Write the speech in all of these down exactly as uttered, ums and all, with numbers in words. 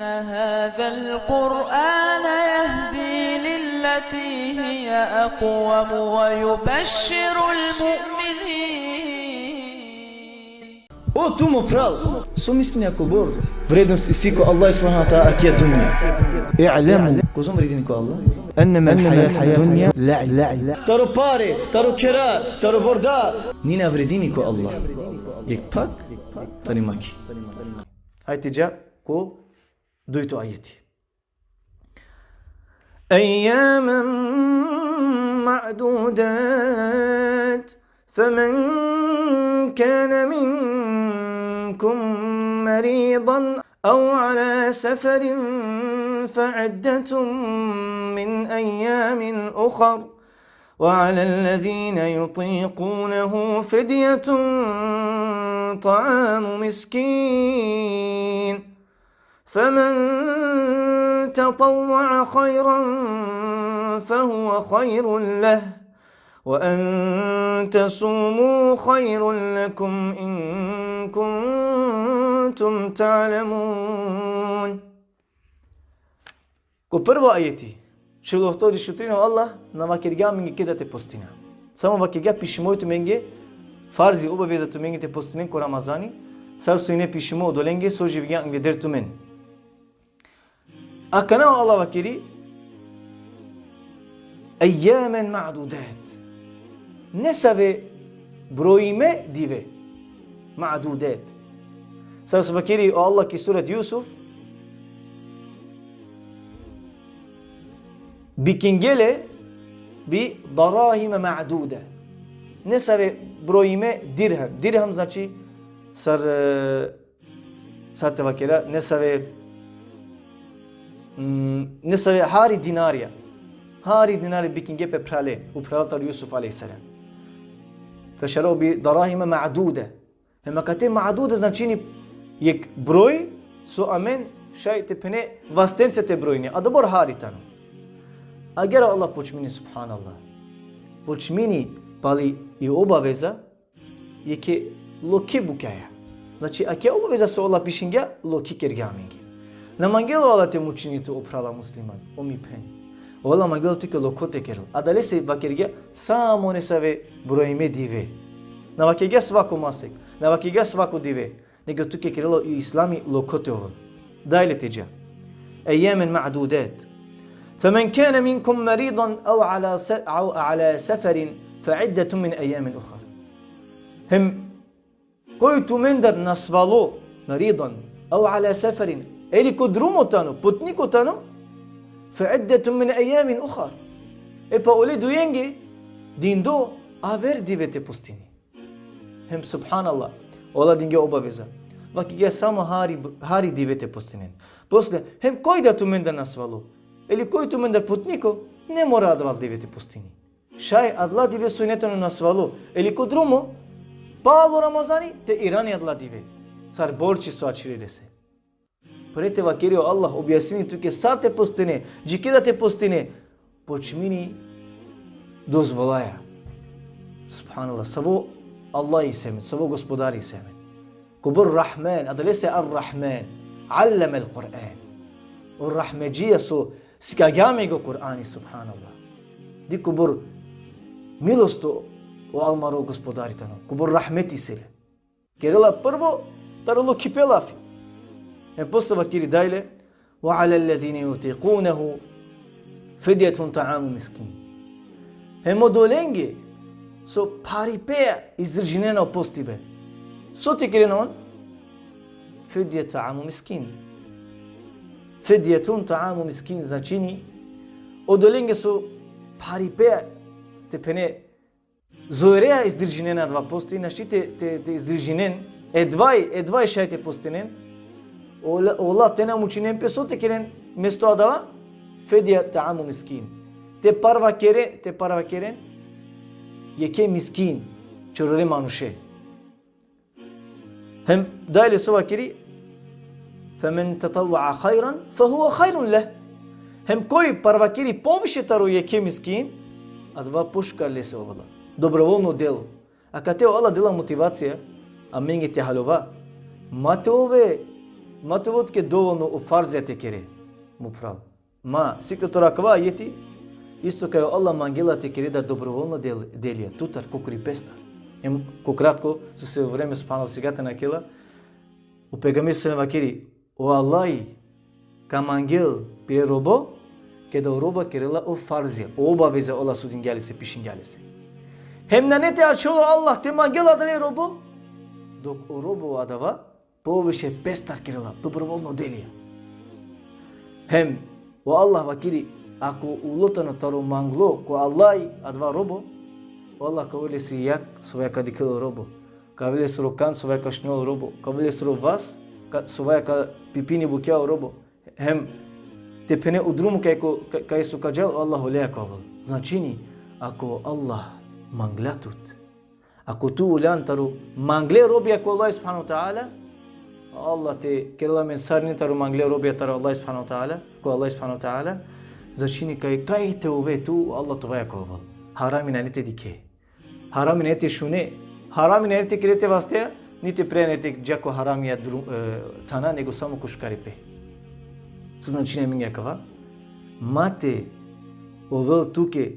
هذا القرآن يهدي للتي هي أقوم ويبشر المؤمنين. O tu mo phral, so mislinea kobor vrednost isi ko Allah subhanahu wa ta'ala akija dunja? I'lemu, kozom vredini ko Allah? Ennema l-hajatud dunja la'ib. Taro pare, taro khera, taro vorda, nina vredini ko Allah. Jekh pak tari maki. Hajde dža ko dujto ajeti. أياما معدودات، فمن كان منكم مريضا أو على سفر فعدة من أيام أخر، وعلى الذين يطيقونه فدية طعام مسكين، فمن تطوع خيرا فهو خير له، وأن تصوموا خير لكم إن كنتم تعلمون. Ko prvo ajeti, šel ohtovardeš u trin, o Allah na vakergja amenge keda te postina. Samo vakergja pišimo tumenge, farzi, obaveza tumenge te postinen ko Ramazani, sar so ine pišimo odolenge so živinge angleder tumen. Akana o Allah vakeri, ejjamen ma'dudat. Nesave brojime dive. Ma'dudat. Sar so vakeri o Allah ki surat Jusuf, bikingje le bi darahime ma'duda. Nesave brojime dirhem. Dirhem znači sar, e, sar te vakera, nesave, mm, nesave hari dinarija. Hari dinari bikingje pe phrale, upral taro Jusuf alejhi selam. Feštero bi darahime ma'duda. Hem akate ma'duda značini jekh broj so amen šaj te phene vastence te brojini. Adobor hari tano. Agjaar o Allah počmini, subhanallah. Počmini pali i obaveza jekhe lokhe bukjaja. Znači, akija obaveza so o Allah pišingja, lokhi kergja amenge. Na mangela o Allah te mučini tut, o phrala musliman, o mi phen. O Allah mangela tuke lokho te kerel. Adalese vakergja samo nesave brojime dive. Na vakergja svako masek, na vakergja svako dive. Nego tuke kerela o Islami lokho te ovel. Dajle te dža. Ejjamen ma'dudat. فمن كان منكم مريضا أو على س-، أو على سفر فعدة من أيام أخر. Hem koj tumendar nasvalo, مريضا أو على سفر, ili ko drumo tano, putniko tano, فعدة من أيام أخر. E pa ole dujenge dindo aver dive te postini. Hem subhanallah, o Allah dingja obaveza. Vakergja samo hari, hari dive te postinen. Posle, hem koj da tumendar nasvalo, ili koj tumendar putniko, ne mora adava dive te postini. Šaj adala dive so ine tano nasvalo, ili ko drumo, palo Ramazani, te irani adala dive. Sar borči so ačhiri lese. Pre te vakeri o Allah, objasnini tuke sar te postine, dži keda te postine, počmini dozvolaja. Subhanallah, savo Allah isi amen, savo Gospodari isi amen. Kobor Rahman, adalese Ar-Rahman, علم القرآن. O Rahmedžija so sikagja amenge o Kur'ani, subhanallah. Di kobor milost o, o amaro Gospodari tano, kobor rahmeti isi le. Kerela prvo taro lokhipe lafi. Hem posle vakeri dajle, وعلى الذين يطيقونه فدية طعام مسكين. Hem odolenge so pharipe izdržinena o postibe. So te kerena on? فدية طعام مسكين. فدية طعام مسكين značini odolenge so pharipe te phene zoreja izdržinena adava posti, našti te, te, te izdržinen, edvaj, edvaj šaj te postinen, o Allah, o Allah te na mučinen pe, so te keren mesto adava? فدية طعام مسكين. Te parvakere, te parvakeren jekhe miskin, čorore manuše. Hem dajle so vakeri, فمن تطوع خيرا فهو خير له. Hem koj parvakeri poviše taro jekhe miskin, adava pošukar lese ovela. Dobrovoljno delo. Akate o Allah dela motivacija amenge te haljova. Ma te ove Ma te ovel tuke dovolno o farzija te kere, mo phral. Ma, siklo taro akava ajeti, isto kaj o Allah mangela te kere da dobrovoljno del-, delija, tutar, kokiripestar. Em, ko kratko, sose o vreme, subhanallah, sigate nakhela, o pejgamberi sallallahu alejhi ve sellem vakeri, o Allahi ka mangel pire robo, keda o robo kerela o farzija, o obaveza o Allah sudingja lese, pišingja lese. Hem nane te ačhol o Allah te mangel adale robo, dok o robo adava poviše pestar kerela, dobrovoljno delija. Hem, o Allah vakeri, ako ulo tano taro manglo ko Allahi adava robo, o Allah ka ovel lese jak so vaja ka dikhel o robo, ka ovel lesoro kan so vaja ka šunel o robo, ka ovel lesoro vas ka, so vaja ka pipini bukja o robo. Hem te phene o drumo kaj ko, ka, kaj so ka džal, o Allah oleja ka ovel. Značini, ako o Allah mangla tut, ako tu uljan taro mangle robija ko Allah subhanahu wa ta'ala, Allah te kerela amen sarine taro mangle robija taro Allah subhanahu wa ta'ala, ko Allah subhanahu wa ta'ala, značini kaj, kaj te ove tu, Allah tuvaja ka ovel. Harami nane te dikhe. Harami nane te šune. Harami nane te kere te vasteja, ni te prea nane te dža ko haramija dru-, e, thana, nego samo ko šukaripe. So značini amenge akava? Ma te ovel tuke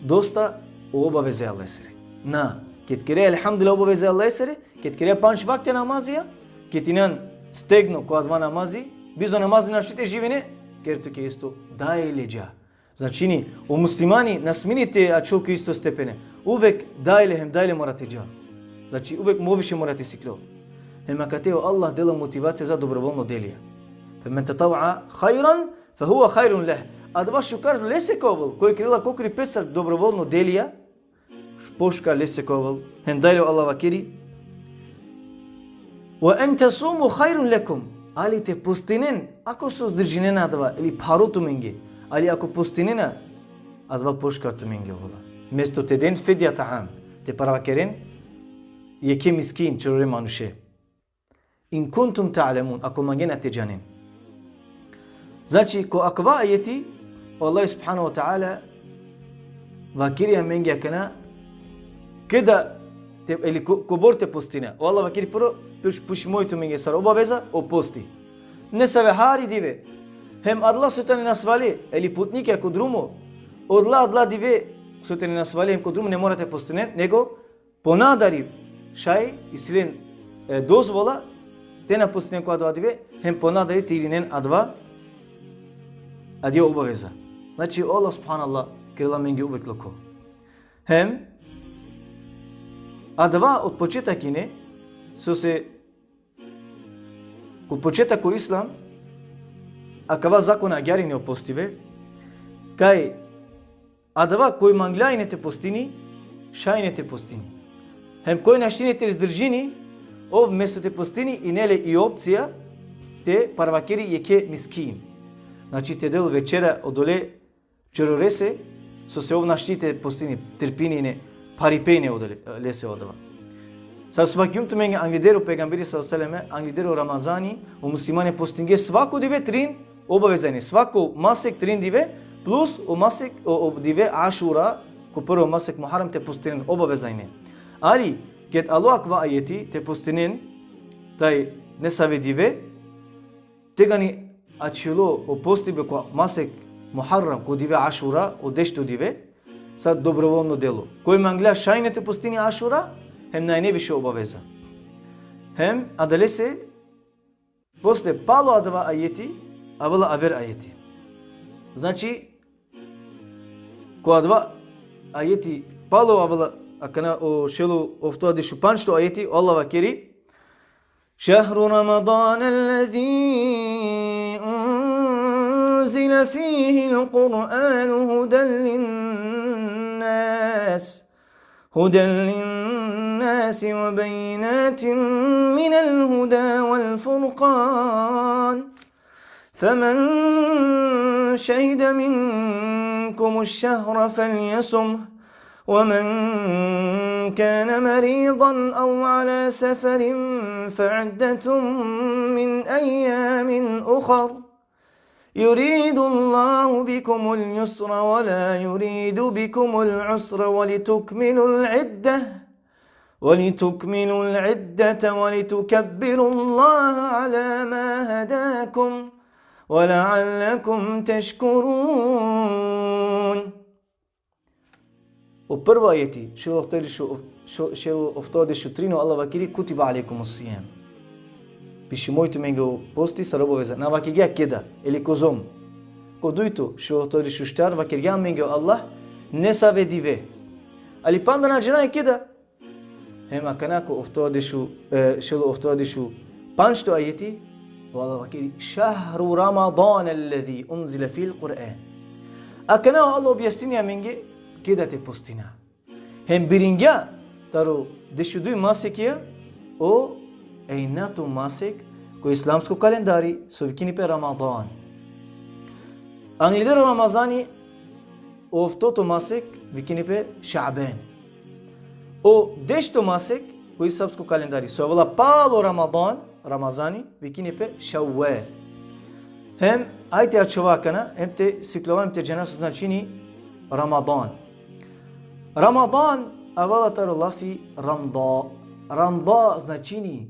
dosta o obaveze Allahesere. Na, ked kere, elhamdulillah, obaveze Allahesere, ked kere pandž vakte namazija, ked injan stegno ko adava namazi, bizo namazi našti te živine, ker tuke isto dajle dža. Značini, o muslimani na smini te ačhol ko isto stepene. Uvek dajle hem dajle mora te dža. Znači, uvek mo više mora te sikljol. Hem akate o Allah dela motivacija za dobrovoljno delija. Fe men tetavva hajran, fe huve hajrun leh. Adava šukar lese ka ovel, koj kerela kokri pestar dobrovoljno delija, pošukar lese ka ovel. Hem dajle o Allah vakeri: Ve en tesumu hajrun lekum. Ali te postinen, ako so uzdržinena adava, ili pharo tumenge. Ali ako postinena, adava pošukar tumenge ovela. Mesto te den fidja ta'am, te parakeren jekhe miskin, čorore manuše. In kuntum ta'lemun, ako mangena te džanen. Znači, ko akava ajeti, o Allah subhanahu wa ta'ala vakeri amenge akana, keda te, ili ko-, kobor te postina. O Allah vakeri prvo, puč-, pučimo tumenge sar obaveza, o posti. Nesave hari dive. Hem adala so tane nasvale, ili putnikija ko drumo, odola adala dive so tane nasvale, hem ko drumo ne mora te postinen, nego ponadari šaj isi len, e, dozvola te na postinen ko adava dive, hem ponadari te irinen adava, adija obaveza. Znači, o Allah subhanallah kerela amenge uvek lokho. Hem, adava od početak ine, sose ko početak ko Islam, akava zakon agjaar ine o postibe, kaj adava koj mangla ine te postini, šaj ine te postini. Hem koj našti ine te izdržini, ov mesto te postini, ine le i opcija te parvakeri jekhe miskin. Znači, te del večera odole čororese, sose ov našti te postini, trpini ine, pharipe ine odole, lese odova. Sar so vakjum tumenge, angleder o pejgamberi sallallahu alejhi ve sellem, angleder o Ramazani, o muslimane postinge svako dive trin, obaveza ine. Svako masek trin dive, plus o masek, o, o dive Ašura, ko prvo masek Muharrem te postinen, obaveza ine. Ali, ked alo akava ajeti, te postinen, taj nesave dive, tegani ačhilo o postibe ko masek Muharrem, ko dive Ašura, o dešto dive, sar dobrovoljno delo. Koj mangla šaj ine te postini Ašura, hem nane više obaveza. Hem adalese, posle palo adava ajeti, avela aver ajeti. Znači, ko adava ajeti palo avela, akana o šel o ofto, dešupandžto ajeti, o Allah vakeri: شهر رمضان الذي أنزل فيه القرآن هدى للناس، هدى للناس وبينات من الهدى والفرقان، فمن شهد منكم الشهر فليصمه، ومن كان مريضا أو على سفر فعدة من أيام أخر، يريد الله بكم اليسر ولا يريد بكم العسر ولتكملوا العدة، ولتكملوا العدة ولتكبروا الله على ما هداكم ولعلكم تشكرون. O prvo ajeti, šel oftovdeš u, šel, šel oftovdeš u trino, Allah vakiri: كتب عليكم الصيام. Pišimo i tumenge o posti sar obaveza. Na vakirgja keda, ili kozom. Ko dujto, šel oftovdeš u štar, vakirgja amenge o Allah nesave dive. Ali panda na džanaja keda. Hem akana ko oftovdeš u, e, šel oftovdeš u pandžto ajeti, o Allah vakiri: شهر رمضان الذي أنزل فيه القرآن. Akana o Allah objasnini amenge keda te postina. Hem biringja taro dešuduj masekija o enjato masek ko islamsko kalendari, so vikini pe Ramadan. Angleder o Ramazani, o oftoto masek vikini pe Šaben. O dešto masek ko islamsko kalendari, so avela palo Ramadan, Ramazani, vikini pe Ševval. Hem, ajde te ačhova akana, hem te siklova, hem te džana so značini Ramadan. Ramadan avela taro lafi ramda. Ramda značini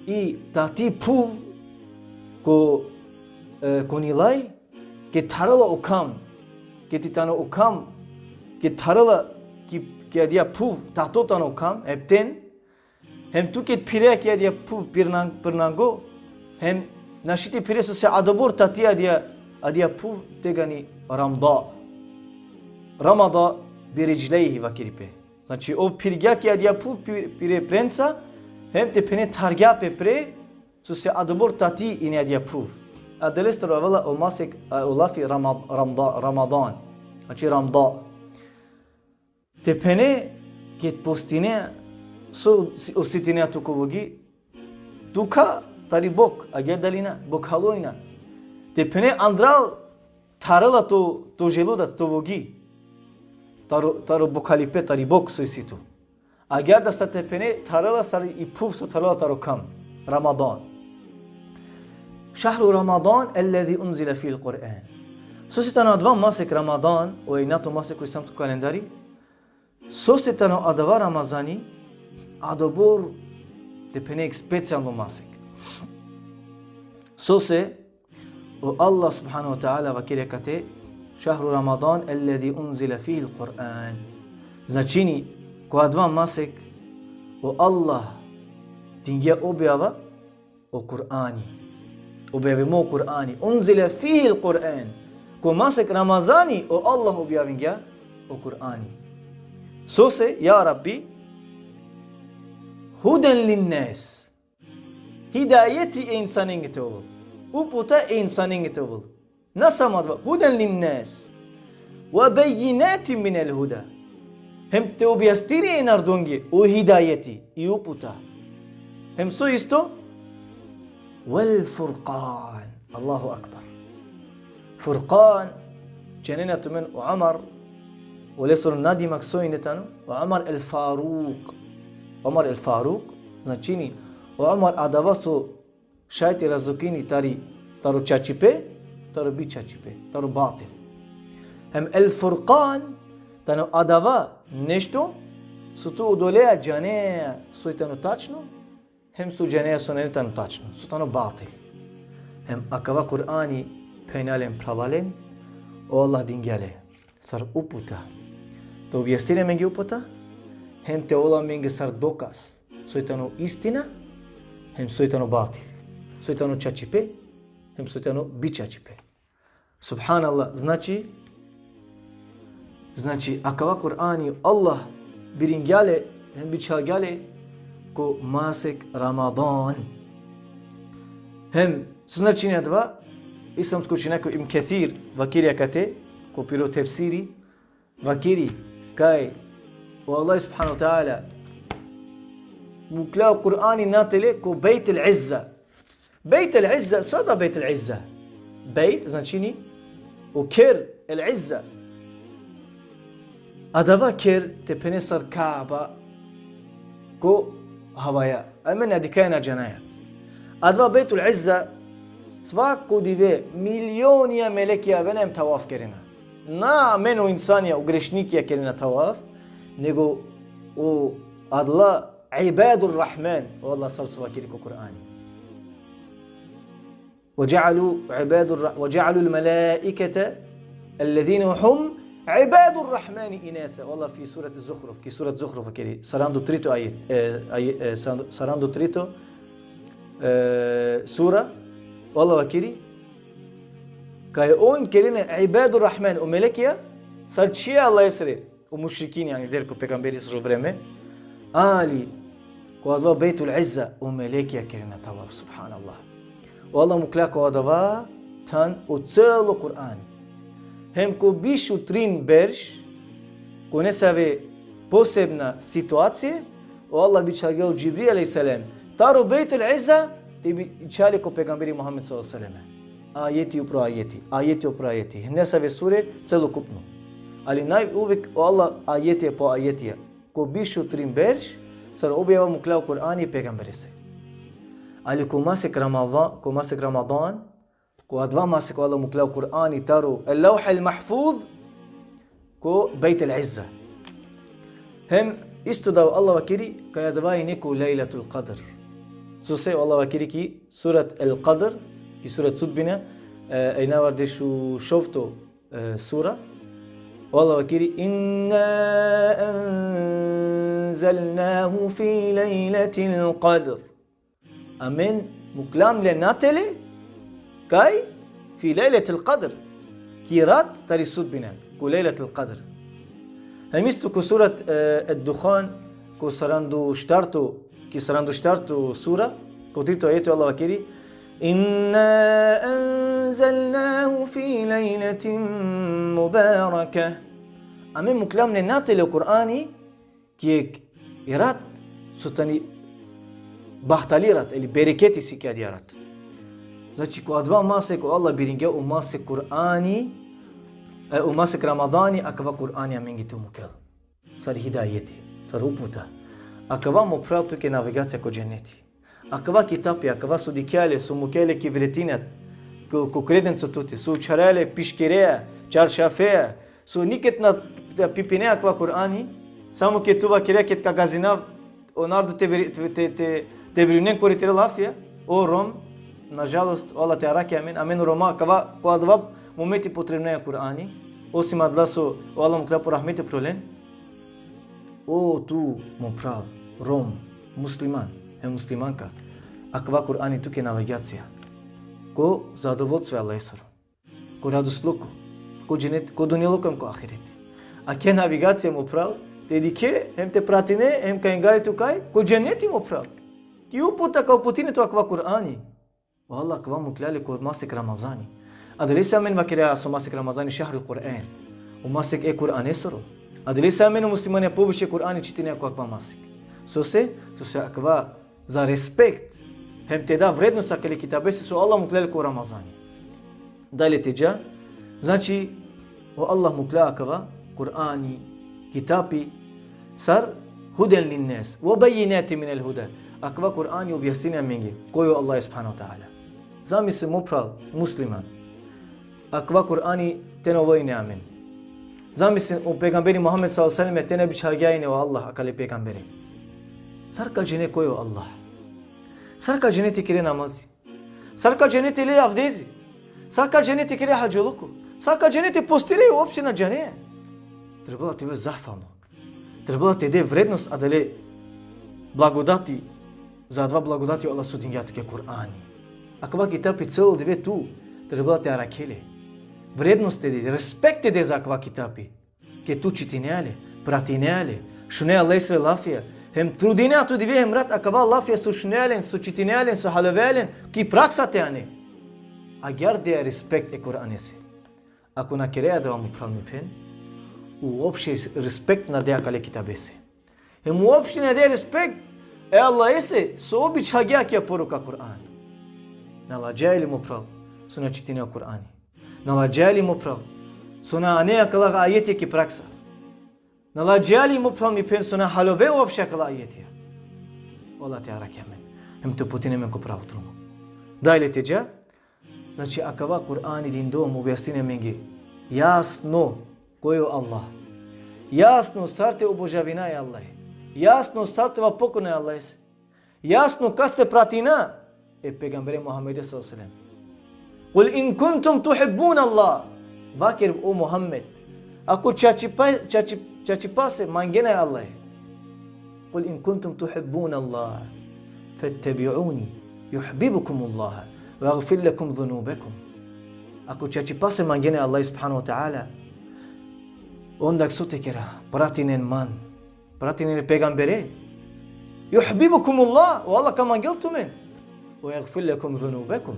i tati phuv ko, e, ko nilaj, ked tharela o kham, ked ti tano o kham, ked tharela ki, ki adija phuv, tato tano o kham, hepten, hem tu ked phire ki adija phuv pirnang-, pirnango, hem našti phire sose adobor tati adija, adija phuv, tegani ramda. Ramada bi ridžlejhi vakiri pe. Znači, ov phirgja ki adija phuv pi-, pire prenca, hem te phene thargja pe pre, sose adobor tati ine adija phuv. Adalestar avela o masek, a, o lafi Ramad-, Ramda-, Ramadan. Znači, ramda. Te phene, ked postine, so si-, osetine tu ko vogi, tu kha tari bok, agjaar dali na, bokhalo ina. Te phene andral tharela to, to želudac, to vogi. Taro, taro bokhalipe, tari bok so isi tu. Agjaar da sar te phene tharela sar i phuv so tharela taro kham. Ramadan. شهر رمضان الذي أنزل فيه القرآن. Sose tano adava masek Ramadan, o enjato masek ko islamsko kalendari, sose tano adava Ramazani, adobor te phene jekh specijalno masek. Sose o Allah subhanahu wa ta'ala vakiri akate: شهر رمضان الذي أنزل فيه القرآن. Značini, ko adava masek o Allah dingja objava o Kur'ani. Objavimo o Kur'ani. أنزل فيه القرآن. Ko masek Ramazani o Allah objavingja o Kur'ani. Sose, ja Rabbi, هدى للناس. Hidajeti e insanenge te ovel. Uputa e insanenge te ovel. Na samo adava, هدى للناس وبينات من الهدى. Hem te objasnini e narodonge o hidajeti, i uputa. Hem so isto, والفرقان. Allahu ekber. Furkan, džanena tumen o Omar, olesoro nadimak so ine tano, o Omar el Faruk. Omar el Faruk, značini, o Omar adava so šaj te razlukini tari, taro čačipe, taro bičačipe, taro batil. Hem el Furkan, tano adava nešto, so tu odolea džanea soj tano tačno, hem so džanea so nane tano tačno, so tano batil. Hem akava Kur'ani, phenjalen, phralalen, o Allah dingja le sar uputa. Te objasnini amenge uputa, hem te ovel amenge sar dokaz soj tano istina, hem soj tano batil. Soj tano čačipe, hem soj tano bičačipe. Subhanallah, znači, znači, akava Kur'ani Allah biringja le, hem bičhalgja le ko masek Ramadan. Hem, so značini adava, islamsko učenjako Ibn Kathir vakiri akate, ko piro tefsiri, vakiri, kaj o Allah subhanahu wa ta'ala mukhlja o Kur'ani natele ko Bejt el Izza. Bejt el Izza, so adava Bejt el Izza? Bejt, značini, o kher, el Izza. Adava kher te phene sar Kaba ko havaja. Amen na dikhaja, na džanaja. Adava Bejtul Izza, svako dive milionija melekija avena hem tavaf kerena. Na amen o insanja, o grešnikija kerena tavaf, nego o adala Ibadur Rahman. O Allah sar so vakeri ko Kur'ani. وجعلوا عباد الر... وجعلوا الملائكة الذين هم عباد الرحمن إناثا. O Allah fi surat Zukhruf, ki surat Zukhruf vakeri, saranda u trito ajet, e, aje-, e, saranda, saranda u trito, e, sura, o Allah vakeri, kaj on kerena Ibadur Rahman, o melekija, sar čhija Allahesere, o mušrikini, jani, der ko pejgamberesoro vreme, ali ko adava Bejtul Izza, o melekija kerena tavaf, subhanallah. O Allah mukhlja ko adava than o celo Kur'ani. Hem ko biš u trin berš, ko nesave posebna situacija, o Allah bičhalgja o Džibril alejhi selam, taro Bejtul Izza, te bičhali ko pejgamberi Muhammed sallallahu alejhi ve sellem. Ajeti upro ajeti, ajeti upro ajeti. Nesave sure, celokupno. Ali naj uvek o Allah ajeti po ajeti. Ko biš u trin berš, sar objava mukhlja o Kur'ani pejgamberese. Ali ko masek Ramazan, ko masek Ramadan, ko adava masek o Allah mukhlja o Kur'ani taro el-Levh el-Mahfuz, ko Bejt el-Izza. Hem isto da o Allah vakeri, kaj adava ine ko Lejletul Kadr. Sose o Allah vakeri ki surat El-Kadr, ki surat Sudbina, e, enjavardeš u šovto, e, sura. O Allah vakeri: إنا أنزلناه في ليلة القدر. Amen muklam le na tele, kaj fi lejletil kadr, ki rat tari sudbina, ko lejletil kadr. Hem isto ko surat, e, Ed-Duhan, ko saranda u štarto, ki saranda u štarto sura, ko trito ajeti o Allah vakeri: إنا أنزلناه في ليلة مباركة. Amen muklam le na tele o Kur'ani, ki jekh rat, so tani bahtali rat, ili bereketi si ki adaja rat. Znači, ko adava masek o Allah biringja o masek Kur'ani, e, o masek Ramadani, akava Kur'ani amenge te mukel. Sar hidajeti, sar uputa. Akava, mo phral, tuke navigacija ko dženeti. Akava kitapi, akava so dikhea le, so mukea le ki vretina, ko, ko kredenco tuti, so učharea le piškirea, čaršafea, so niked na pipinea akava Kur'ani, samo ked tu vakerea ked ka gazinav, o narodo te vri-, te, te, te, te verujnen kori tere lafija, o Rom, nažalost, o Allah te arakhi amen, amen o Roma, akava, ko adava momenti potrebnea Kur'ani, osim adala so o Allah mukhlja po rahmeti upro len. O tu, mo phral, Rom, musliman, hem muslimanka, akava Kur'ani tuke navigacija ko zadovoljstvo e Allahesoro, ko radosluko, ko dženet, ko dunjaluko hem ko ahireti. Akaja navigacija, mo phral, te dikhe, hem te pratine, hem ka ingari tu kaj, ko dženeti, mo phral. Ki uputa ka uputine tu akava Kur'ani. O Allah akava mukhlja le ko masek Ramazani. Adalese amen vakerea so masek Ramazani šehrul Kur'an. O masek e Kur'anesoro. Adalese amen o muslimanja poviše Kur'ani čitinea ko akava masek. Sose, sose akava za respekt, hem te da vrednost akale kitabese so Allah mukhlja le ko Ramazani. Dalje te dža, znači, o Allah mukhlja akava Kur'ani, kitapi, sar huden linnas, ve bejjinati minel huda. Akava Kur'ani objasnini amenge koj o Allah subhanahu ve teala. Zamisli, mo phral, musliman. Akava Kur'ani te na vojne amen. Zamisli, o pejgamberi Muhammed sallallahu alejhi ve sellem te na bičhalgja ine o Allah akale pejgambere. Sar ka džane koj o Allah? Sar ka džane te kere namazi? Sar ka džane te le avdezi? Sar ka džane te kere hadžiluko? Sar ka džane te postire, uopšte na džane? Trebela te ove zahvalno. Trebela te de vrednost adale blagodati, za adava blagodati o Allah so dingja tuke, Kur'ani. Akava kitapi celo dive tu trebela te arakhe le. Vrednost te de, respekt te de za akava kitapi. Ked tu čitinea le, pratinea le, šunea lesre lafija, hem trudinea tu dive hem rat akava lafija so šunea len, so čitinea len, so halovea len, ki praksa te ane. Agjaar dea respekt e Kur'anese. Ako na kerea adava, mo phral, mi phen, uopšte respekt na dea akale kitabese. Hem uopšte na dea respekt e Allahese so ov bičhalgja akaja poruka Kur'ani. Na ladžaja li, mo phral, so na čitinea o Kur'ani? Na ladžaja li, mo phral, so na anea akala ajetija ki praksa? Na ladžaja li, mo phral, mi phen, so na halovea uopšte akala ajetija? O Allah te arakhi amen hem te uputini amen ko pravo drumo. Dalje te dža, znači, akava Kur'ani dindo objasnini amenge jasno koj o Allah. Jasno sar te obožavina e Allahe. Jasno sar te ova pokorna e Allahese. Jasno kaste pratina, e pejgambere Muhammede sallallahu alejhi ve sellem. Kul in kuntum tuhibbun Allah. Vaker, o Muhammed, ako čačipa, čači, čačipase mangena e Allahe. Kul in kuntum tuhibbun Allah, fettebi'uni, juhbibukum Allah, ve agfir lekum zunubekum. Ako čačipase mangena e Allahe subhanahu ve teala, onda so te kera, pratinen man. Pratinen e pejgambere. Juhbibukum Allah, o Allah ka mangel tumen. Ve agfir lekum zunubekum.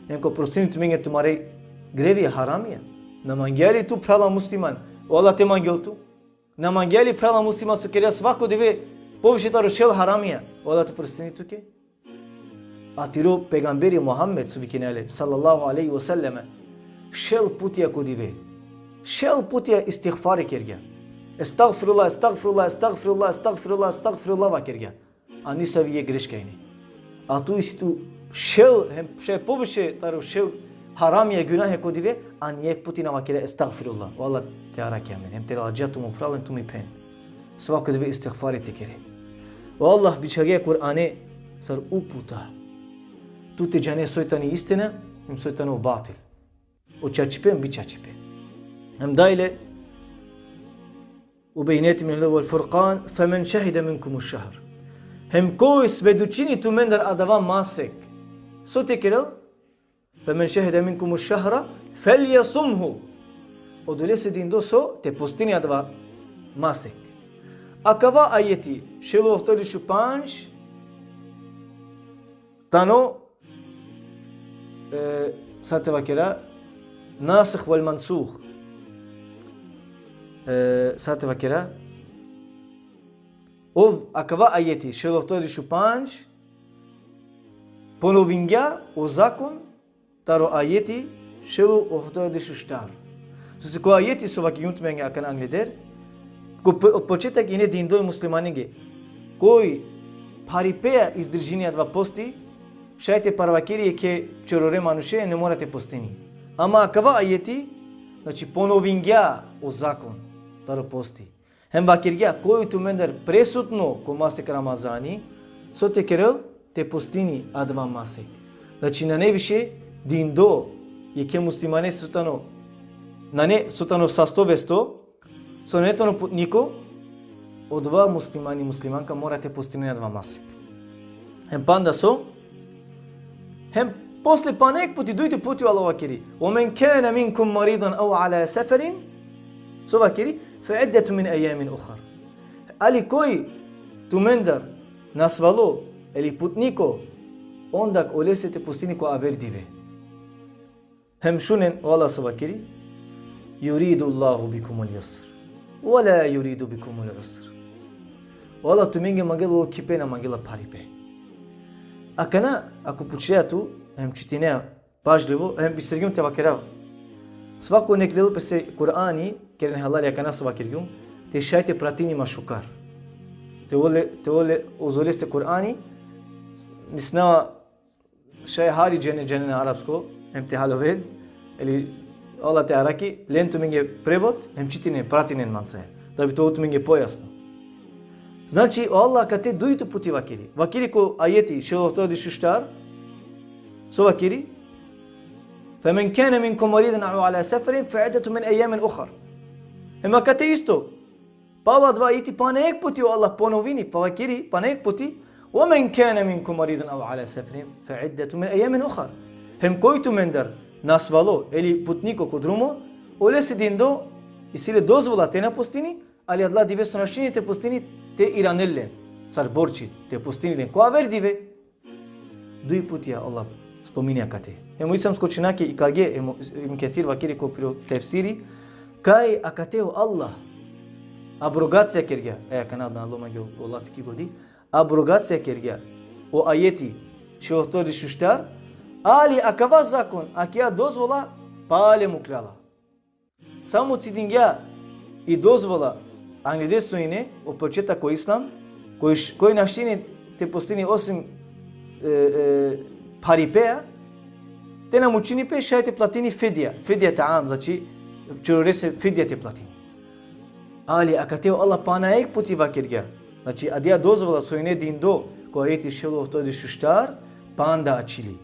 Hem ka prostini tumenge tumare grevija, haramija. Na mangea li tu, phrala musliman, o Allah te mangel tu? Na mangea li, phrala musliman, so kerea svako dive poviše taro šel haramija, o Allah te prostini tuke? A tiro pejgamberi Muhammed, so vikinea le, sallallahu alejhi ve selleme, šel putija ko dive, šel putija istigfari kergja. Estagfirullah, estagfirullah, estagfirullah, estagfirullah, estagfirullah vakergja. A nisavi jekh greška ine. A tu isi tu šel, hem šaj poviše taro šel haramija, gunahe ko dive, a ni jekh puti na vakerea estagfirullah. O Allah te arakhi amen. Hem te ladža tu mo phral hem tu mi phen. Svako dive istigfari te kere. O Allah bičhalgja e Kur'ane sar uputa. Tu te džane soj tani istina, hem soj tano batil. O čačipe hem bičačipe. Hem dajle, u bejineti min vel furkan, femen šehide minkumu šehr. Hem koj svedočini tumendar adava masek, so te kerel? Femen šehide minkumu šehra, feljesumhu. Odolese dindo so te postini adava masek. Akava ajeti, šel u ohtodeš u pandž, tano, e, sa te vakera, nasih vel mansuh. E, sa te vakera, ov, akava ajeti, šel u ohtodeš u pandž, ponovingja o zakon taro ajeti šel u ohtodeš u štar. Sose ko ajeti so vakergjum tumenge akana angleder, ko p-, od početak ine dindo e muslimanenge, koj pharipea izdržini adava posti, šaj te parvakeri jekhe čorore manuše, ne mora te postini. Ama akava ajeti, znači, ponovingja o zakon taro posti. Hem vakergja, koj tumendar presutno ko masek Ramazani, so te kerel? Te postini adava masek. Znači, nane više dindo jekhe muslimane so tano, nane so tano sasto vesto, so nane tano putniko, odova muslimani, muslimanka mora te postini adava masek. Hem panda so, hem posle pana jekh puti, dujto puti o Allah vakeri: "Ve men kana minkum maridan ev ala seferin", so vakeri, "fe iddetu min ejamin uhar." Ali koj tumendar nasvalo, eli putniko, onda olese te postini ko aver dive. Hem šunen o Allah so vakeri: "Yuridu Allahu bikumul yusr, ve la yuridu bikumul usr." O Allah tumenge mangela olkhipe, na mangela pharipe. Akana, ako pučea tu, hem čitinea pažljivo, hem bistergjum te vakerav. Svako nek lel pese Kur'ani, keren halali akana so vakergjum, te šaj te pratini ma šukar. Te ole, te ole ozoleste Kur'ani, mislinava šaj hari džene, džene na arapsko, hem te haloven, eli Allah te arakhi, len tumenge prevod, hem čitinen, pratinen manse. Da bi te ovel tumenge pojasno. Znači, o Allah akate dujto puti vakeri. Vakeri ko ajeti šel ohtodeš u štar, so vakeri: "Femen kana minkum maridan ev ala seferin fe iddetu min ejamin uhar." Hem akate isto, palo adava ajeti pana jekh puti o Allah ponovini, pa vakeri pana jekh puti: "Ve men kana minkum maridan ev ala seferin fe iddetu min ejamin uhar." Hem koj tumendar nasvalo, eli putniko ko drumo, olese dindo, isi le dozvola te na postini, ali adala dive so našti te postini, te iranel len sar borči, te postini len ko aver dive. Duj putija Allah spomini akate. Hem o islamsko učenjake ikalge, hem o Ibn Kesir vakeri ko piro tefsiri, kaj akate o Allah abrogacija kergja, e, akana na alo mange o lafi ki godi, abrogacija kergja o ajeti šel ohtodeš u štar, ali akava zakon, akaja dozvola pale mukhlja la. Samo cidingja i dozvola angleder so ine, o početak ko islam, koj š-, koj našti te postini osim, e, e, pharipea, te na mučini pe, šaj te platini fidja, fidja ta'am, znači, čororese fidja te platini. Ali akate o Allah pana jekh puti vakergja, Znači, adija dozvola so ine dindo, ko ajeti šel oftovdiš u štar, panda ačhili.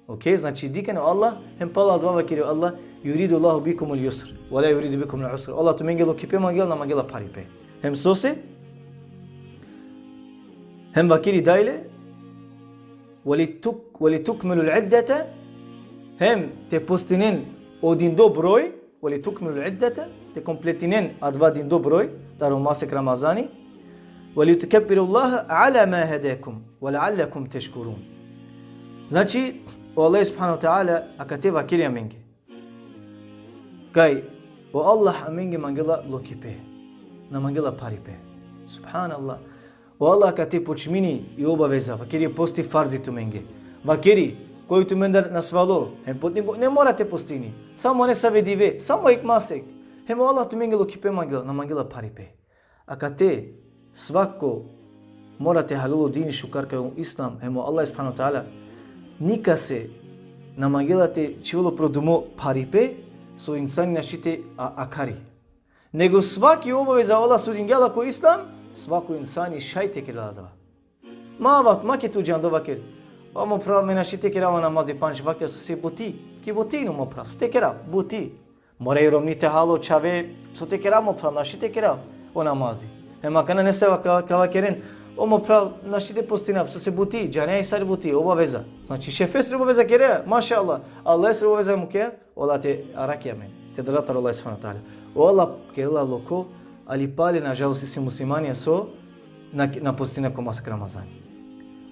Okej, znači, dikhen o Allah, hem palo adava vakeri o Allah, yuridu Allahu bikumul yusr, wa la yuridu bikumul usr. Allah tumenge lokhipe mangela, na mangela pharipe. Hem sose, hem vakeri dajle, walituk, walitukmilul iddete, hem te postinen o dindo broj, walitukmilul iddete, te kompletinen adava dindo broj, taro masek Ramazani, walitukebbirullaha ala ma hedekum, wa la'allekum teškurun. Znači, o Allah subhanahu wa ta'ala, akate vakeri amenge. Kaj, o Allah amenge mangela lokhipe, na mangela pharipe. Subhanallah. O Allah akate počmini i obaveza, vakeri posti farzi tumenge. Vakeri, koj tumendar nasvalo, hem potnik ne mora te postini. Samo nesave dive, samo jek masek. Hem o Allah tumenge lokhipe mangela, na mangela pharipe. Akate, svako mora te halilo dini šukar kaj o Islam, hem o Allah subhanahu wa ta'ala, nikase na mangela te čhivel upro dumo pharipe, so insani našti te a-, akhari. Nego svaki obaveza o Allah so dingja la ko Islam, svako insani šaj te kerel adava. Ma vat, ma ke tu džando vaker. O mo phral, me našti te kerav o namazi pandž vakti, sose buti. Ki buti inu mo phral, so te kerav, buti. Mora i romni te hal, o čhave, so te kerav mo phral, našti te kerav o namazi. Hem akana nesave ka, ka vakeren, o mo phral, našti te postinav, sose buti, džanea i sar buti, obaveza. Znači, šefesri obaveza kerea, mašallah, Allahesri obaveza muke, ola te arakhi amen, te dara taro Allah subhanahu wa ta'ala. O Allah kerela lokho, ali pale, nažalost, isi muslimanja so na, na postina ko masek Ramazani.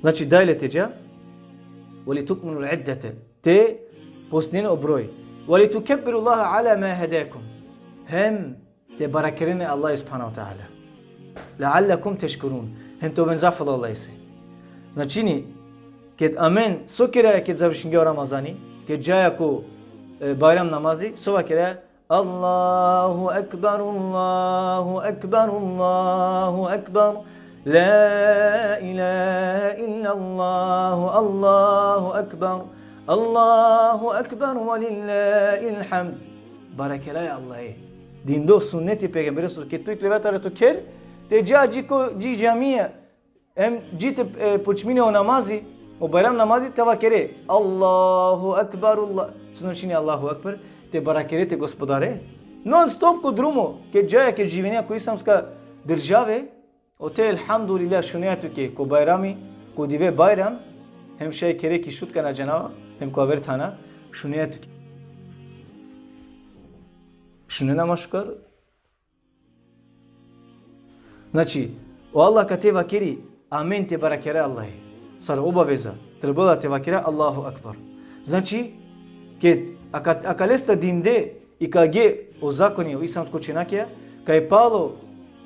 Znači, dajle te dža, walitukmilul iddete, te postinen o broj. Walitukebbirullaha ala ma hedekum. Hem te barakeren e Allah subhanahu wa ta'ala. La'allekum teškurun. Hem te oven zafal Allahese. Znači, ni, ked amen, so keraja ked završingja o Ramazani, ked džaja ko, e, Bajram namazi, so vakeraja, Allahu ekber, Allahu ekber, Allahu ekber. La ilahe illallah, Allahu ekber. Allahu ekber ve lillahil hamd. Barakeraja Allahe. Dindo sunneti pejgamberesoro, ked tu iklove taro to kher, te dža dži ko, dži džamija, hem dži te, e, počmine o namazi, o Bajram namazi, te vakere, Allahu ekber, Allah. So značini Allahu ekber? Te barakere te Gospodare. Non stop ko drumo, ked džaja, ked živinea ko islamska države, ote elhamdulillah šunea tuke, ko Bajrami, ko dive Bajram, hem šaj kere ki Šutka, na džanava, hem ko aver thana, šunea tuke. Šunena ma šukar? Znači, o Allah kate vakeri, amen te barakera Allahe. Sar obaveza, trebela te vakera Allahu ekber. Znači, ked aka-, akalestar dinde ikalge o zakoni o islamsko činakija, kaj palo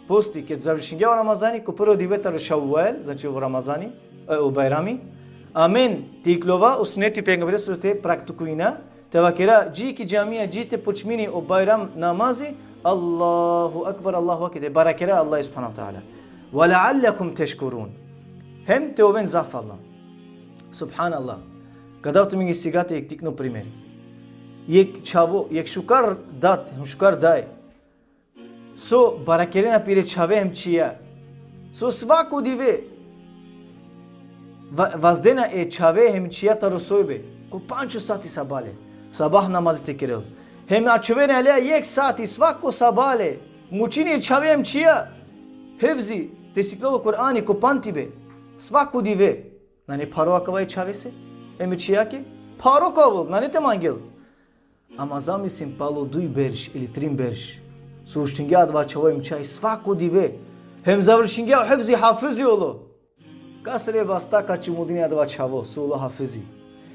posti, ked završingja o Ramazani, ko prvo dive taro Ševval, znači o Ramazani, e, o Bajrami, amen te iklova o sunneti pejgamberesoro te praktikujna, te vakera, dži ki džamija, dži te počmini o Bajram namazi, Allahu ekber, Allahu ekber, te barakera Allah subhanahu wa ta'ala. Ve leallekum teškurun. Hem te oven zafalna. Subhanallah. Ka dav tumenge sigate jek tikno primer. Jek čhavo, jek šukar dat, hem šukar daj. So barakerena pire čhave hem čhija. So svako dive va-, vazdena e čhave hem čhija taro sojbe. Ko pandž sati sabale. Sabah namazi te kerel. Hem ačhovena leja jek sati svako sabale. Mučini e čhave hem čhija. Hifzi, te siklol o Kur'ani ko pamtibe. Svako dive. Nane pharo akava e čhavese? Hem e čhijake? Pharo ka ovel, nane te mangel. Ama zamislin palo duj berš ili trin berš. So uštingja adava čhavo hem čhija svako dive. Hem završingja o hifzi, hafizi olo. Kasere vasta ka čumudini adava čhavo, so olo hafizi?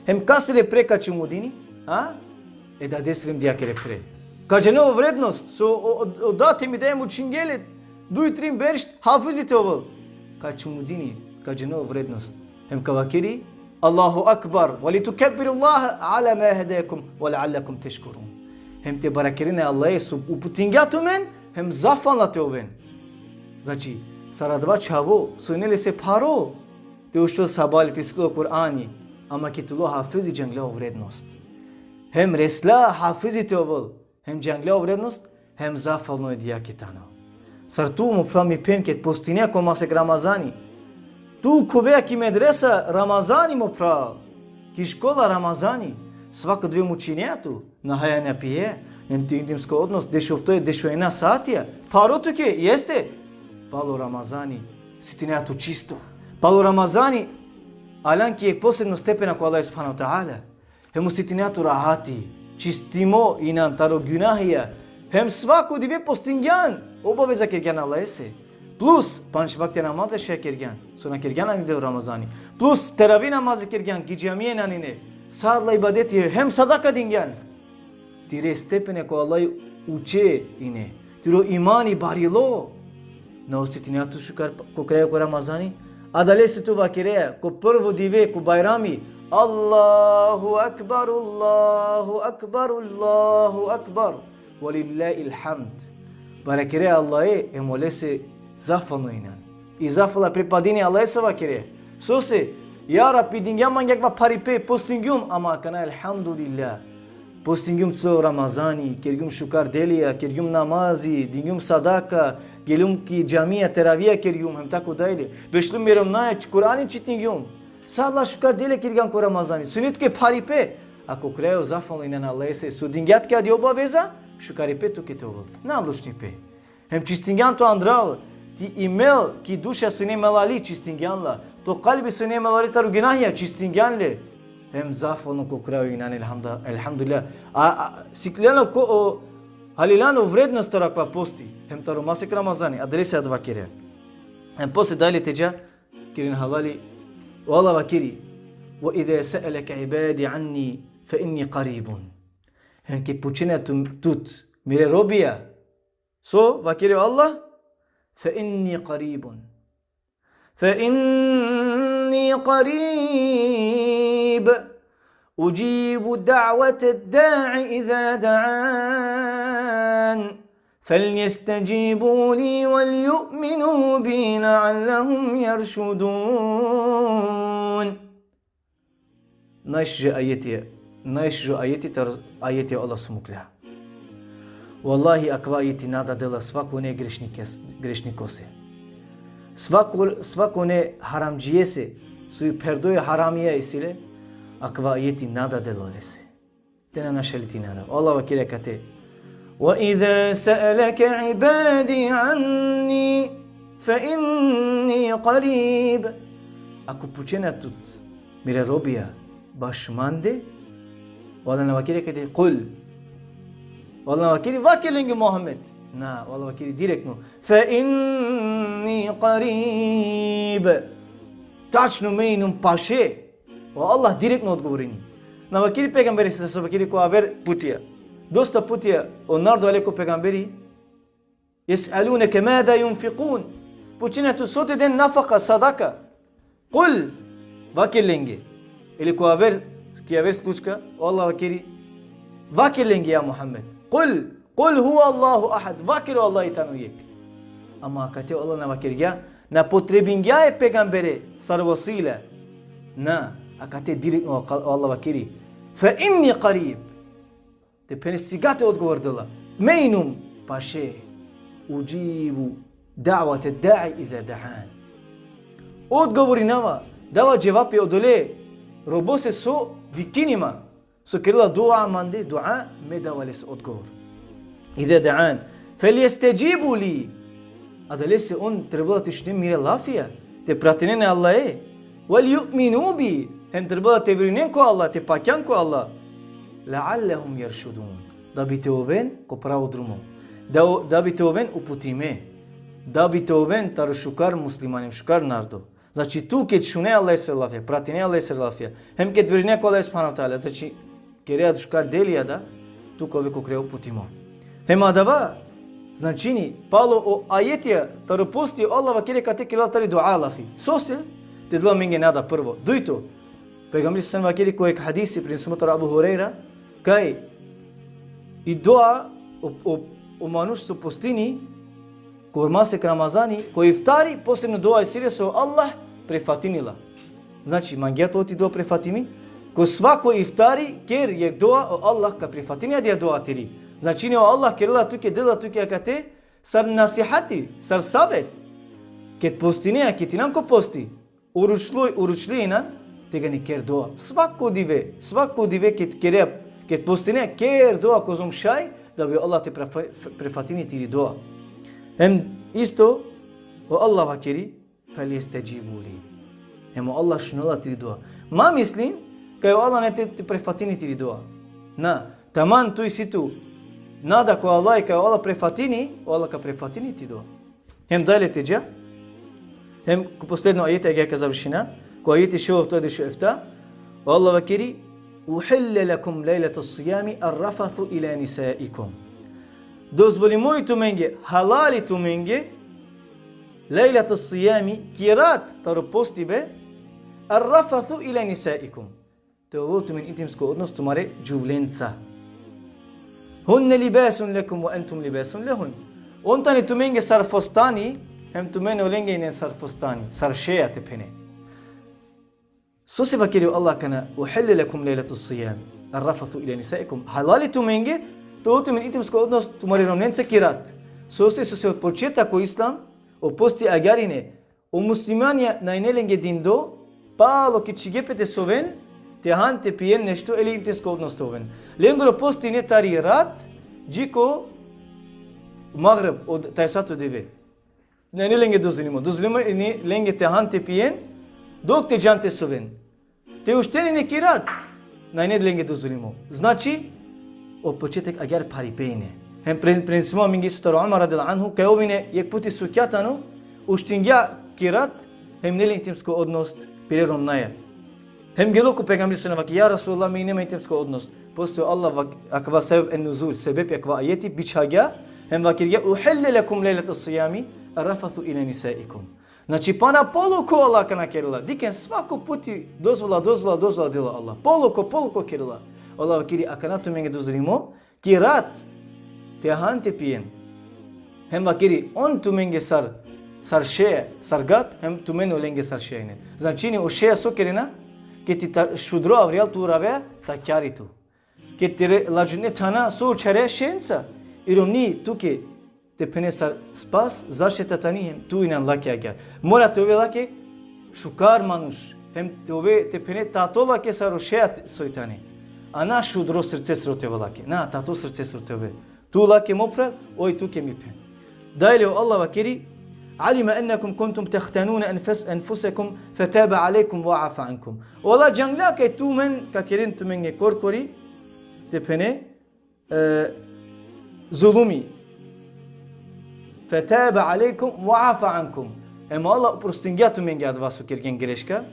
Hem kasere pre ka čumudini, a? E dadesere hem dijakere pre. Ka džanel o vrednost, so o, o, o dat hem i daj mučingje le duj trin berš hafizi te ovel. Ka čumudini, ka džanel o vrednost. Hem ka vakeri, Allahu ekber, ve litukebbirullaha ala ma hedekum ve leallekum teškurun. Hem te barakerine Allahe so uputingja tumen, hem zafalna te oven. Znači, sar adava čhavo, so ine lese pharo, te uštel sabale te siklol Kur'ani, ama ked ulo hafizi džanglja o vrednost. Hem resla hafizi te ovel, hem džanglja o vrednost, hem zafalno e dijake tano. Sar tu, mo phral, mi phen, ked postinea ko masek Ramazani. Tu khuveja ki medresa Ramazani, mo phral. Ki škola Ramazani. Svako dive mučinea tu. Na haja, na pije. Em tu intimsko odnos dešuofto, dešuena satija. Pharo tuke, jeste. Palo Ramazani sitinea tu čisto. Palo Ramazani aljan ki jekh posebno stepena ko Allah subhanahu wa ta'ala. Hem osetinea tu rahati, čistimo inan taro gunahija. Hem svako dive postingjan, obaveza kergjan Allahese. Plus, pandž vakte namaze šaj kergjan, so na kergjan ani dive Ramazani. Plus, teravi namaze kergjan, ki džamija inan ine. Sa adala ibadeti, hem sadaka dingjan. Tire stepene ko Allah uče ine. Tiro imani barilo. Na osetinea tu šukar ko krajo ko Ramazani? Adalese tu vakerea, ko prvo dive, ko Bajrami: Allahu akbar, Allahu akbar, Allahu akbar. Velillahil hamd. Barakere Allahe, hem olese zahvalno inan. I zahvala pripadini Allahese, vakere. Sose, ja Rabbi, dingjan mange akava pharipe, postingjum, ama akana elhamdulillah. Postingjum so Ramazani, kergjum šukar delija, kergjum namazi, dingjum sadaka, geljum ki džamija, teravija kergjum, hem tako dalje. Bešljum e romnjaja, Kurani čitingjum. Sa adala šukar delija kergjan ko Ramazani. Sine tuke pharipe. A ko krajo zahvalno inan Allahese so dingja tuke adi obaveza, šukaripe tuke te ovel. Na lošnipe. Hem čistingjan to andral, ti imel ki duša so ine melali, čistingjan la. To kalbi so ine melali taro gunahija, čistingjan le. Hem zahvalno ko krajo inan, elhamda-, elhamdulillah. A, a, sikljan o ko, o, haliljan o vrednost taro akava posti. Hem taro masek Ramazani, adalese adava kere. Hem posle dalje te dža, keren halali, o Allah vakeri: Ve iza se'eleke ibadi anni fe inni qaribun. Hem ked pučena tu-, tut mire robija, so vakeri o Allah: Fe inni qaribun. Fe inni qarib. Uđibu da'vate da'i iza da'an. Feljesteđibu li velju'minu bi le'allehum jeršudun. Najšužo ajeti, najšužo ajeti taro ajetija o Allah so muklja. Vallahi, akava ajeti nada dela svakone grešnikes-, grešnikose. Svako, svakone haramdžijese, so i pherdo e haramija isi le, akava ajeti nada dela lese. Te na našali ti nada. O Allah vakeri akate: Ve iza se'eleke ibadi anni fe inni qarib. Ako pučena tut mire robija baš mande, o Allah na vakeri akate kul. O Allah na vakeri vaker lenge, Muhammed. Na, o Allah vakeri direktno: Fe inni qarib. Tačno me inum paše. O Allah direktno odgovorini. Na vakeri pejgamberi, so vakeri ko aver putija. Dosta putija o narodo ale ko pejgamberi: Jes'eluneke maza junfikun. Pučena tut so te den nafaka, sadaka. Kul, vaker lenge. Ili ko aver, ki aver slučka, o Allah vakeri: Vaker lenge, ja Muhammed. Kul, kul huvallahu ahad. Vaker o Allah i tano jekh. Ama akate o Allah na vakergja, na potrebingja e pejgambere sar vasila. Na, akate direktno o Allah vakeri: Fe inni qarib. Te phenel sigate odgovor dela. Me inum paše. Uđibu da'vate da'i iza da'an. Odgovorinava, dava dževapi odole robose so vikini ma. So kerela dua mande, dua, me dava lese odgovor. Iza da'an. Feljesteđibu li. Adalese on trebela te šunen mire lafija, te pratinen e Allahe. Velju'minu bi. Hem trebela te verujnen ko Allah, te pakjan ko Allah. Le'allehum jeršudun. Da bi te oven ko pravo drumo. Da, da bi te oven uputime. Da bi te oven taro šukar muslimani, šukar narodo. Znači, tu ked šune Allahesere lafija, pratine Allahesere lafija, hem ked verujne ko Allah subhanahu wa ta'ala, znači, kere šukar delija da, tu ka ove ko kraj uputimo. Hem adava značini, palo o ajetija taro posti, o Allah vakeri akate kerela tari dua lafi. Sose? Te dela amenge nada, prvo. Dujto, pejgamberi sallallahu alejhi ve sellem vakeri ko jekh hadisi prenesimo taro Abu Hurejra, kaj i dua o, o, o manuš so postini, ko masek Ramazani, ko iftari, posebno dua isi le so Allah prifatini la. Znači, mangea tut i dua prifatimi, ko svako iftari ker jekh dua, o Allah ka prifatini adija dua tiri. Znači, o Allah kerela tuke, dela tuke akate sar nasihati, sar savet. Ked postinea, ked inan ko posti, uručlui, uručli inan, tegani ker dova. Svako dive, svako dive ked kerea, ked postinea, ker dova kozom šaj, da bi Allah te prefa-, prefatini tiri dova. Hem isto, o Allah vakeri, فَلْيَسْتَجِيبُوا لِي. Hem o Allah šunela tiri dova. Ma mislin kaj o Allah nane te, te prefatini tiri dova. Na, taman tu isi tu nada ko Allah, kaj o Allah prefatini, o Allah ka prefatini tiri dova. Hem dalje te dža. Hem ko posledno ajeti, agjaar ka završina. Ko ajeti šel oftovardeš u efta. O Allah vakeri: أُحِلَّ لَكُمْ لَيْلَةَ الصِّيَامِ الرَّفَثُ إِلَى نِسَائِكُمْ. Dozvolimo i tumenge, halali tumenge, لَيْلَةَ الصِّيَامِ, ki rat taro postibe, الرَّفَثُ إِلَى نِسَائِكُمْ, te ovel tumen intimsko odnos tumare džuvlenca. هُنَّ لِبَاسٌ لَكُمْ وَأَنْتُمْ لِبَاسٌ لَهُنَّ. On tane tumenge sar fostani, hem tumen olenge ine sar fostani, sar šeja te phene. Sose vakeri o Allah akana: أُحِلَّ لَكُمْ لَيْلَةَ الصِّيَامِ الرَّفَثُ إِلَى نِسَائِكُمْ. Halali tumenge te ovel tumen intimsko odnos tumare romnenca ki rat. Sose, sose od početak o Islam, o posti agjaar ine, o muslimanja na ine lenge dindo, palo ked čhige pe te soven, te han, te pijen nešto, ili intimsko odnos te oven. Lengoro posti ine tari rat, dži ko magreb, o d-, tajsato dive. Na ine lenge dozvolimo. Dozvolimo ine lenge te han, te pijen, dok te džan te soven. Te ušten ine ki rat, na ine lenge dozvolimo. Znači, od početak agjaar pharipe ine. Hem pre-, prenesimo amenge isto taro Omar radijallahu anhu, kaj ov ine jekh puti sukja tano, uštingja ki rat, hem ine le intimsko odnos pire romnjaja. Hem gelo ko pejgamberi sallallahu alejhi ve sellem, vakeri: Ja Resulallah, me ine ma intimsko odnos. Posle o Allah vak-, akava sebeb en-nuzul, sebepi akava ajeti bičhagja, hem vakergja: أُحِلَّ لَكُمْ لَيْلَةَ الصِّيَامِ الرَّفَثُ إِلَى نِسَائِكُمْ. Znači, pana poloko Allah akana kerela. Dikhen, svako puti dozvola, dozvola, dozvola dela Allah. Poloko, poloko kerela. Allah vakeri: Akana tumenge dozvolimo ki rat te han, te pijen. Hem vakeri: On tumenge sar, sar šeja, sar gat, hem tumen olenge sar šeja ine. Znači, ine o šeja so kerena, ked ti ta-, šudro avrijal tu urave, takjari tu. Ked tere ladžutne thana, so učhare šenca, i romni tuke te phene sar spas, zaštita tani, hem tu inan lake agjaar. Mora te ove lake šukar manuš, hem te ove, te phene, tato lake sar o šeja te-, soj tane. A na šudro srcesro te ove lake. Na, tato srcesro te ove. Tu lake mo phral, oj tuke mi phen. Dalje o Allah vakeri: عَلِمَ أَنَّكُمْ كُنْتُمْ تَخْتَانُونَ أَنْفُسَ-، أَنْفُسَكُمْ فَتَابَ عَلَيْكُمْ وَعَفَا عَنْكُمْ. O Allah džangla kaj tumen ka keren tumenge korkori, te phene, e, zulumi. فَتَابَ عَلَيْكُمْ وَعَفَا عَنْكُمْ. Hem o Allah oprostingja tumenge adava so kergjen greška,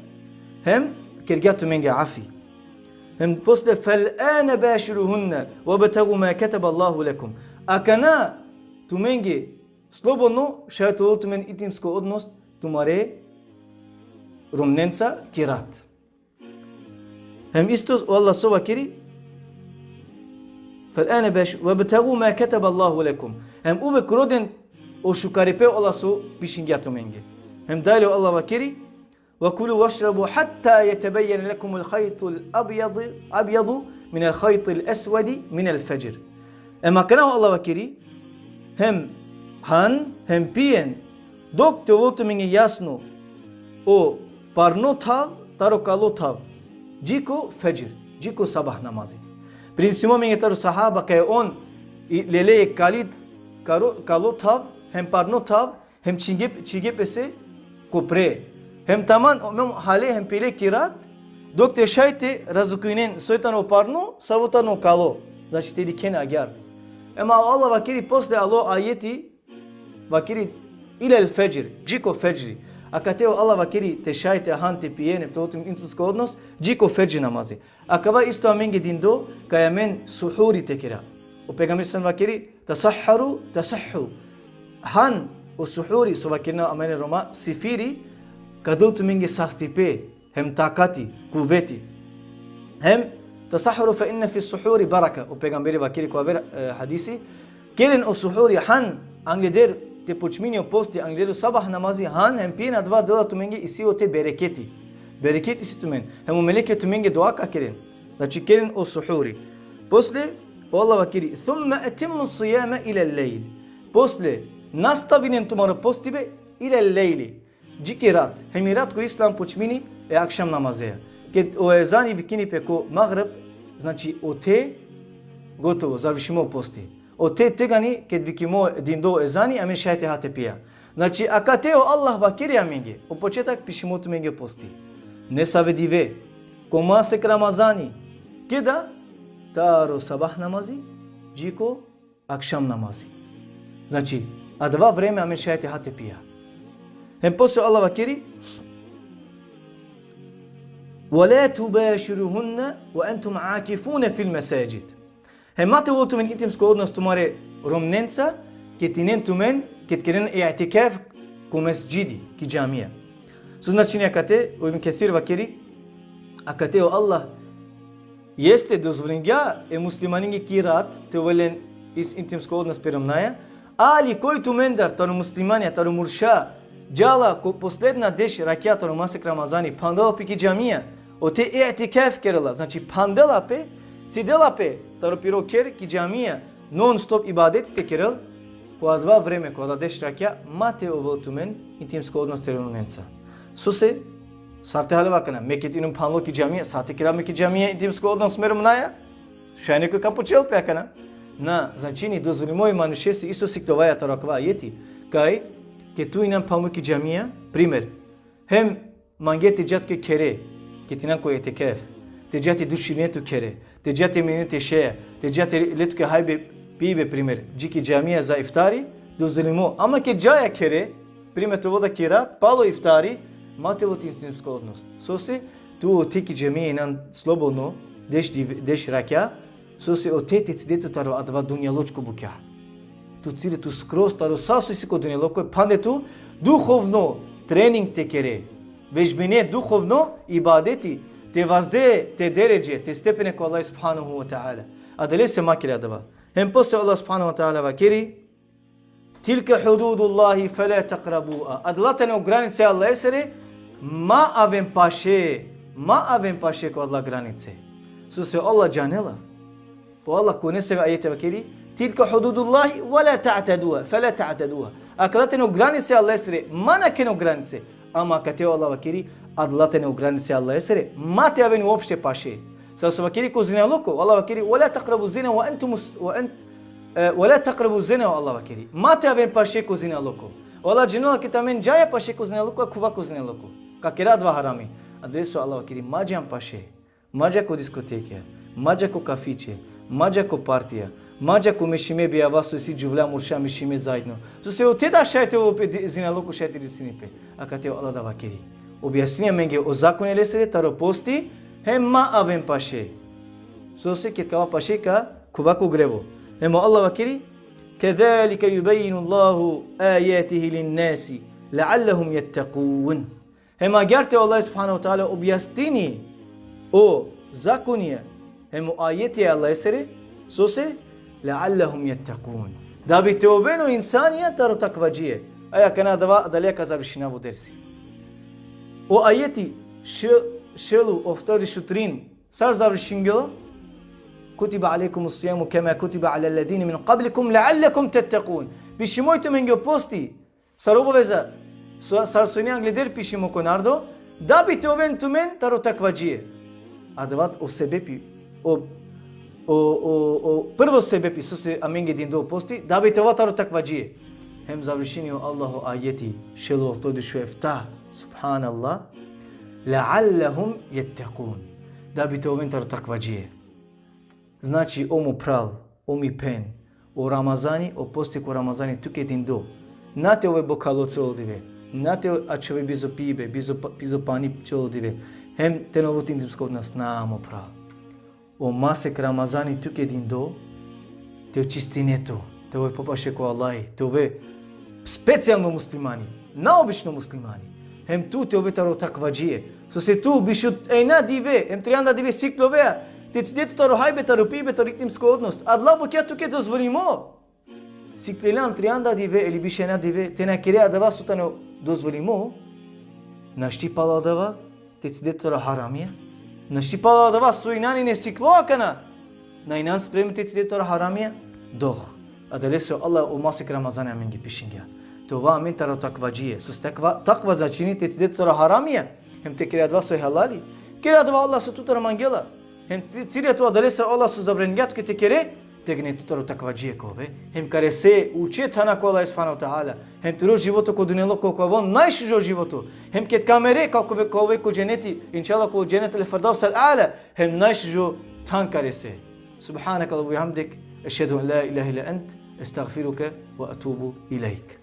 hem kergja tumenge afi. Hem posle: فَالْآنَ بَاشِرُوهُنَّ وَابْتَغُوا مَا كَتَبَ اللَّهُ لَكُمْ. Akana tumenge slobodno šaj te ovel tumen intimsko odnos tumare romnenca ki rat. Hem isto o Allah so vakeri: فَالْآنَ بَاشِ-، وَابْتَغُوا مَا كَتَبَ اللَّهُ لَكُمْ. Hem uvek roden o šukaripe o Allah so pišingja tumenge. Hem dalje o Allah vakeri: وَكُلُوا وَاشْرَبُوا حَتَّى يَتَبَيَّنَ لَكُمُ الْخَيْطُ الْأَبْيَضُ، أَبْيَضُ مِنَ الْخَيْطِ الْأَسْوَدِ مِنَ الْفَجْرِ. Hem akana o Allah vakeri: Hem han, hem pijen, dok te ovel tumenge jasno o parno thav taro kalo thav, dži ko fedžr, dži ko sabah namazi. Prenesimo amenge taro sahaba kaj on i lele kali, karo-, kalo thav, hem parno thav, hem čhige, čhige pese ko pre. Hem taman, o, hem hale, hem pile ki rat, dok te šaj te razlikujnen soj tano parno, savo tano kalo. Znači te dikhen agjaar. Ema o Allah vakeri posle alo ajeti, vakeri: إِلَى الْفَجْرِ, dži ko fedžri. Akate o Allah vakeri te šaj te han, te pijen, te ovel tumen intimsko odnos, dži ko fedžri namazi. Akava isto amenge dindo, kaj amen suhuri te kera. O pejgamberi sallallahu alejhi ve sellem vakeri: تَسَحَّرُوا تَصِحُّوا. Han, o suhuri, so vakerena amenge Roma, sifiri, ka del tumenge sastipe, hem takati, kuveti. Hem: تَسَحَّرُوا فَإِنَّ فِي السُّحُورِ بَرَكَةً. O pejgamberi vakeri ko aver, e, hadisi: Keren o suhuri, han, angleder te počmini o posti, angleder o sabah namazi, han hem pijen, adava dela tumenge isi ote bereketi. Bereket isi tumen. Hem o meleke tumenge dua ka keren. Znači keren o suhuri. Posle, o Allah vakeri: ثُمَّ أَتِمُّوا الصِّيَامَ إِلَى اللَّيْلِ. Posle, Nastavinen tumaro postibe ila lejli. Dži ki rat. Hem i rat ko islam počmini e akšam namazeja. Ked o ezani vikini pe ko magreb, znači ote gotovo, završimo posti. Ote tegani, ked vikimo dindo ezani, amen šaj te ha te pija. Znači, akate o Allah vakeri amenge, o početak pišimo tumenge posti. Nesave dive, ko masek Ramazani, keda, taro sabah namazi, dži ko akšam namazi. Znači, adava vreme amen šaj te ha te pija. Hem posle Allah vakeri, ولا تباشروهن وأنتم عاكفون في المساجد. Hem ma te ovel tumen intimsko odnos tumare romnenca, ked inen tumen, ked keren itikaf ko mesdžidi, ki džamija. So značini akate, o Ibn Kesir vakeri, akate o Allah jeste dozvolingja e muslimaninge ki rat te ovel len is intimsko odnos pe romnjaja, ali koj tumendar taro muslimanja, taro murša, džala ko posledna deš rakja taro masek Ramazani, phandela pe ki džamija, ote itikaf kerela, znači phandela pe, cidela pe taro piro kher ki džamija, non stop ibadeti te kerel, ko adava vreme, ko adava deš rakja, ma te ovel tumen intimsko odnos te romnenca. Sose, sar te haleva akana, me ked inum phanlo ki džamija, sar te kera me ki džamija intimsko odnos me romnjaja? Šaj nekoj ka pučel pe akana. Na, značini, dozvolimo e manušese, isto siklovaja taro akava ajeti, kaj, ked tu inan phanlo ki džamija, primer, hem mange te dža tuke khere, ked inan ko itikaf, te dža te dušine tu khere, te dža te mine te šeja, te dža te le tuke hajbe pibe, primer, dži ki džamija za iftari, dozvolimo, ama ked džaja khere, primer te ovel da ki rat, palo iftari, ma te ovel intimsko odnos. Sose, tu ote ki džamija inan slobodno, deš div-, deš rakja, sose ote te cide tu taro adava dunjalučko bukja. Tu cide tu skroz taro sa so isi ko dunjaluko, phande tu duhovno trening te kere. Vežbine duhovno ibadeti, te vazde te deredže, te stepene ko Allah subhanahu wa ta'ala. Adalese ma kere adava. Hem posle Allah subhanahu wa ta'ala vakeri, تلك حدود الله فلا تقربوها. Adala tane o granice e Allahesere, ma aven paše, ma aven paše ko adala granice. Sose o Allah džanela. O Allah ko nesave ajeti vakeri, تلك حدود الله ولا تعتدوها، فلا تعتدوها. Akala tane o granice e Allahesere, ma nakhena o granice. Ama akate o Allah vakeri, adala tane o granice e Allahesere, ma te aven uopšte paše. Sar so vakeri ko zinaluko, o Allah vakeri, ولا تقربوا الزنا وأنتم مس-، وأن-، e, ولا تقربوا الزنا, o Allah vakeri. Ma te aven paše ko zinaluko. O Allah džanela ked amen džaja paše ko zinaluko, khuva ko zinaluko. Ka kera adava harami. Adalese o Allah vakeri, ma džan paše. Ma dža ko diskotekija, ma dža ko kafiće, ma dža ko partija, ma dža ko mešime bijava so isi džuvlja murša mešime zaedno. Sose ote da šaj te ovel pe di-, zinaluko, šaj te desini pe. Akate o Allah da vakeri. Objasnini amenge o zakoni lesere taro posti, hem ma aven paše. Sose ked ka ava paše ka khuva ko grevo. Hem o Allah vakeri, كذلك يبين الله آياته للناس لعلهم يتقون. Hem agjaar te o Allah subhanahu wa ta'ala objasnini o zakonija, hem o ajetija e Allahesere, sose, لعلهم يتقون. Da bi te oven o insanija taro takvadžije. Aja akana adava, adalea ka završinav o dersi. O ajeti še-, šel u oftovardeš u trin, sar završingjola, كتب عليكم الصيام كما كتب على الذين من قبلكم لعلكم تتقون. Pišimo i tumenge o posti, sar obaveza, so-, sar so ine angleder pišimo ko narodo, da bi te oven tumen taro takvadžije. Adava o sebepi, o, o, o, o prvo sebepi sose amenge dindo o posti, da bi te ova taro takvadžije. Hem završini o Allah o ajeti, šel u oftovardeš u efta, subhanallah, لعلهم يتقون. Da bi te oven taro takvadžije. Znači, o mo phral, o mi phen, o Ramazani, o posti ko Ramazani tuke dindo. Na te ove bokhalo celo dive, na te ačhove bizo pibe, bizo pa-, bizo pani celo dive. Hem te na ove tu intimsko odnos, na, mo phral. O masek Ramazani tuke dindo, te očistine tu, te ove popaše ko Allahi, te ove specijalno muslimani, na obično muslimani. Hem tu te ove taro takvadžije. Sose tu biš u ejna dive, hem trianda dive siklovea, te cide tu taro hajbe, taro pibe, taro intimsko odnos. Adala bukja tuke dozvolimo. Siklilan trianda dive, ili biš ejna dive, te na kere adava so tano dozvolimo. Našti palo adava, te cide tu taro haramija. Našti palo adava so inan ine siklo akana. Na inan spremni te cide tu taro haramija. Doh. Adalese o Allah o masek Ramazani amenge pišingja. Te ova amen taro takvadžije. Sose takva, takva značini te cide taro haramija, hem te kere adava so halali. Kere adava Allah so tutar mangela. Hem ci-, cide tu adalese o Allah so zabraningja tuke te kere, tegani tu taro takvadžije ka ove. Hem karese uče thana ko Allah subhanehu ve teala. Hem tiro životo ko dunjaluko ka ovel najšužo životo. Hem ked ka mere ka ove, ka ove ko dženeti, inšallah ko dženet el-Firdevs el-A'la. Hem najšužo than karese. سبحانك اللهم وبحمدك، أشهد أن لا إله إلا أنت، أستغفرك وأتوب إليك.